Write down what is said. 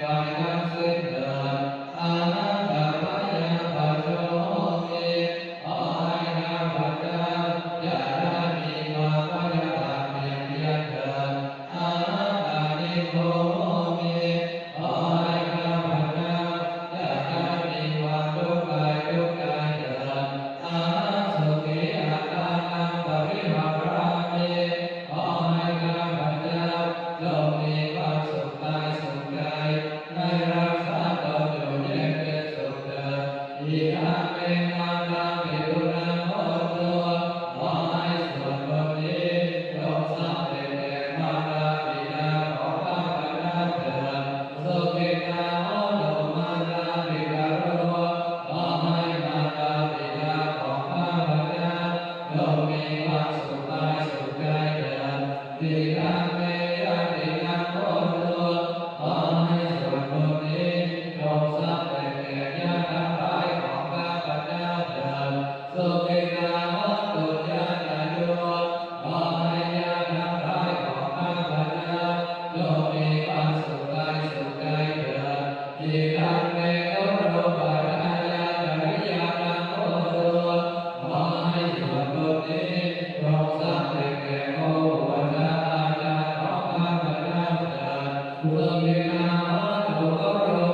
ກາຍທັງສິ້ນເທີ້ນ ອະຫັງ ອະພະຍາບາດໂທ ໂຫມິ ຂໍໃຫ້ຂ້າພະເຈົ້າ ຢ່າໄດ້ມີຄວາມພະຍາບາດບຽດບຽນເທີ້ນ ອະຫັງ ອະນິກໂຂ ໂຫມິ ຂໍໃຫ້ຂ້າພະເຈົ້າ ຢ່າໄດ້ມີຄວາມທຸກກາຍທຸກໃຈເທີ້ນ ອະຫັງ ສຸຂີ ອັດຕານັງ ປະລິຫາຣາມິ ຂໍໃຫ້ຂ້າພະເຈົ້າ ຈົ່ງມີຄວາມສຸກກາຍສຸກໃຈ ໃຫ້ຮັກສາຕົນຢູ່ເຢັນເປັນສຸກເທີ້ນ ອິດທັງ ເມ ມາຕາ ພິກຸນະ ໂຫຕຸ ຂໍໃຫ້ສ່ວນບຸນນີ້ ຈົ່ງສຳເລັດແກ່ມາຕາບິດາຂອງຂ້າພະເຈົ້າເທີ້ນ ສຸຂິດຕາ ໂຫຕຸ ມາຕາ ພິກາໂລ ຂໍໃຫ້ມາຕາບິດາຂອງຂ້າພະເຈົ້າ ຈົ່ງມີຄວາມສຸກກາຍສຸກໃຈເທີ້ນ ທີຄະເມ ຍະຕິນາງ ໂຫຕຸ ຂໍໃຫ້ສ່ວນບຸນນີ້ ຈົ່ງສຳເລັດແກ່ຍາດທັງຫຼາຍຂອງຂ້າພະເຈົ້າເທີ້ນ ສຸຂິດຕາ ໂຫຕຸ ຍາດາໂຍ ຂໍໃຫ້ຍາດທັງຫຼາຍຂອງຂ້າພະເຈົ້າ ຈົ່ງມີຄວາມສຸກກາຍສຸກໃຈເທີ້ນ ທີຄະເມ ກຸໂຣປະທາຍາ ກະລິຍານາງ ໂຫຕຸ ຂໍໃຫ້ສ່ວນບຸນນີ້ ຈົ່ງສຳເລັດແກ່ຄູບາອາຈານຂອງຂ້າພະເຈົ້າເທີ້ນ ສຸຂິດຕາ ໂຫຕຸ ກຸໂຣ